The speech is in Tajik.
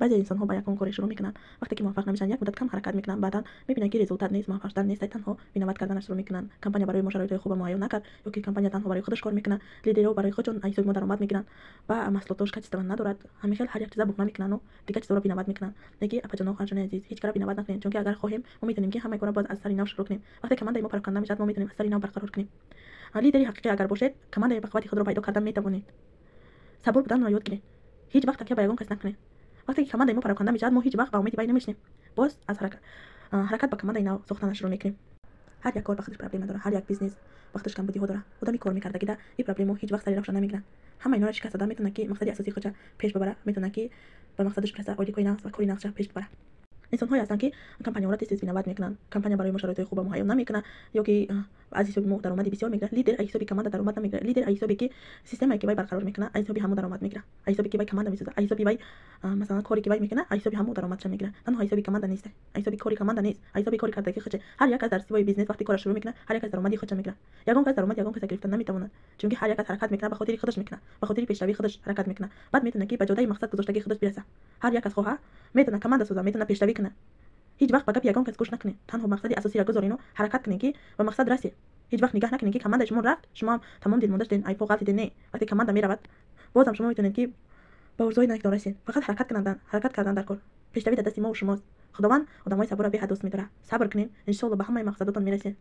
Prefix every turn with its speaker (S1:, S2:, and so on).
S1: Баъзе инсонҳо ба ягон коре шурӯъ мекунанд, вақте ки муваффақ намешаванд, як муддат кам ҳаракат мекунанд, баъдан мебинанд, ки результат нест, муваффақ шудан нест, танҳо виноват карданаш шурӯъ мекунанд. Компания барои мо шароитҳои хуба муҳайё накард, ё ки компания танҳо барои худаш кор мекунад, лидерҳо барои худшон аз ҳисоби мо даромад мегиранд ва маҳсулотош качество надорад. Ҳамин хел ҳар як чиза буҳна мекунанду дигар чизҳоро виноват мекунанд. Неки, апаҷоно, хоҳарҷони азиз, ҳеҷ кара виноват накунем, чунки агар хоҳем, мо метавонем, ки ҳамаи кора боз аз сари нав шурӯъ кунем. Вақте командаи мо пароканда мешавад, мо метавонем аз сари нав барқарор кунем. Лидери ҳақиқӣ агар бошед, командаи бақуввати худро пайдо кардан метавонед. Сабур буданро ёд гиред, ҳеҷ вақт такя ба ягон кас накунед. Вақте ки командаи мо пароканда мешавад, мо ҳеҷ вақт ба умеди вай намешинем, боз аз ҳаракат ба командаи нав сохтанаш шурӯъ мекунем. Ҳар як кор ба худаш проблема дорад, ҳар як бизнес ба худаш камбудиҳо дорад. Одами кор мекардагида ин проблемаҳо ҳеҷ вақт сари роҳша намегиранд. Ҳама инҳоро шикаст дода метавонад, ки мақсади асосии худша пеш бибарад, метавонад, ки ба мақсадаш бирасад, ойликҳои нағз ва кори нағзша пеш бибарад. Инсонҳое ҳастанд, ки компанияҳоро тез тез виноват мекунанд: компания барои мо шароитҳои хуба муҳайё намекунад ё ки аз ҳисоби мо даромади бисёр мегирад. Лидер аз ҳисоби команда даромад намегирад. Лидер аз ҳисобе ки системае ки вай барқарор мекунад, аз ҳисоби ҳамон даромад мегирад, аз ҳисобе ки вай команда месозад, аз ҳисоби вай, масалан, коре ки вай мекунад, аз ҳисоби ҳамон даромадша мегирад. Танҳо аз ҳисоби команда нест, аз ҳисоби кори команда нест, аз ҳисоби кори кардагии худша. Ҳар як кас дар сивои бизнес вақте корро шурӯъ мекунад, ҳар як кас даромади худша мегирад. Ягон кас даромади ягон каса гирифта наметавонад, чунки ҳар як кас ҳаракат мекунад, ба хотири худаш мекунад, ба хотири пешравии худаш ҳаракат мекунад. Баъд метавонад, ки ба ҷодаи мақсад гузоштагии худаш бирасад. Ҳар як кас хоҳа, метавонад команда созад, метавонад пешравӣ кунад. Ҳеҷ вақт ба гапи ягон кас гӯш накунед, танҳо мақсади асосиро гузорену ҳаракат кунед, ки ба мақсад расед. Ҳеҷ вақт нигаҳ накунед, ки командаи шумо рафт, шумоам тамом дилмонда шудед, айпо ғалтидед. Не, вақте команда меравад, бозам шумо метавонед, ки ба орзуҳои наздиктон расед. Фақат ҳаракат кунанд, ҳаракат кардан дар кор. Пешравӣ дар дасти мову шумост. Худованд одамои сабурро беҳад дӯст медорад. Сабр кунед, иншоалло, ба ҳамаи мақсадотон мерасед.